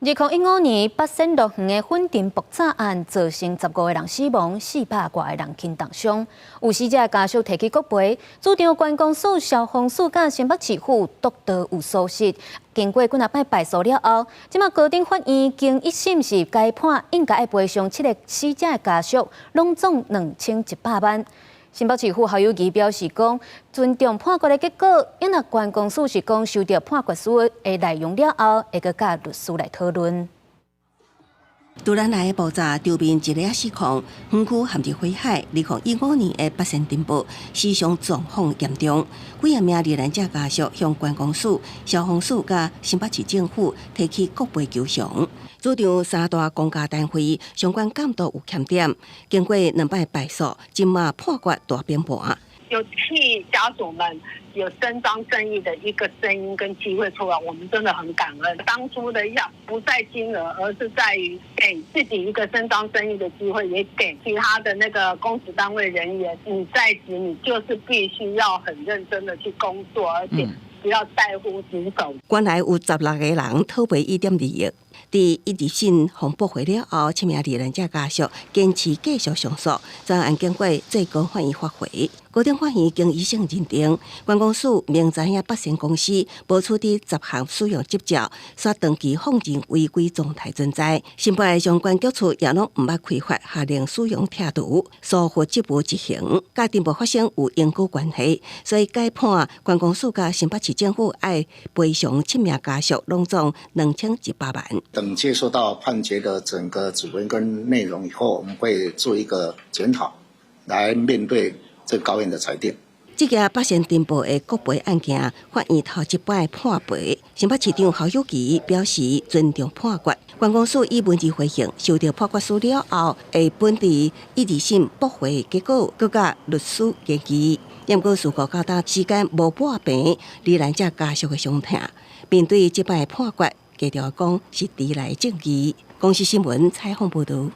2015年八仙樂園的粉塵爆炸案，造成15個人死亡，400外個人輕重傷。有死者的家屬提起國賠，主張觀光署、消防署佮新北市府督導有疏失。經過幾若擺敗訴了後，這馬高等法院經一審是改判應該愛賠償七個死者的家屬，攏總2100萬。新北市府侯友宜表示講，尊重判決的結果，因為觀光署是講收到判決書的內容了後，會閣佮律師來討論。突然來的爆炸，場面一下失控，園區陷入火海。2015年的八仙塵爆，死傷狀況嚴重，幾仔名罹難者家屬向觀光署、消防署佮新北市政府提起國賠求償，主張三大公家單位相關監督有欠點，經過兩擺敗訴，這馬判決大變盤。有替家屬們有伸張正義的一個聲音跟機會出來，我們真的很感恩。當初的要不在金額，而是在於給自己一個伸張正義的機會，也給其他的那個公職單位人員，你在職你就是必須要很認真的去工作，而且不要怠忽職守。原來有16個人討賠1.2億。佇一二審予駁回了後，七名罹難者家屬堅持繼續上訴，昨暗經過最高法院發回。高等法院經一審認定，觀光署明知影八仙公司無取得十項使用執照，煞長期放任違規狀態存在，新北的相關局處也攏毋捌開罰下令使用拆除，疏忽職務執行，佮塵爆發生有因果關係，所以改判觀光署佮新北市政府愛賠償七名家屬攏總2100萬。等接收到判決的整個主文跟內容以後，我們會做一個檢討，來面對這高院的裁定。這件八仙塵爆的國賠案件，法院頭一擺判賠。新北市長侯友宜表示尊重判決。觀光署以文字回應，收到判決書了後，會本佇一二審駁回結果，閣佮律師研議。毋過事故到今時間無抹平罹難者家屬的傷痛。面對這擺判決，低調講是遲來正義。公視新聞採訪報導。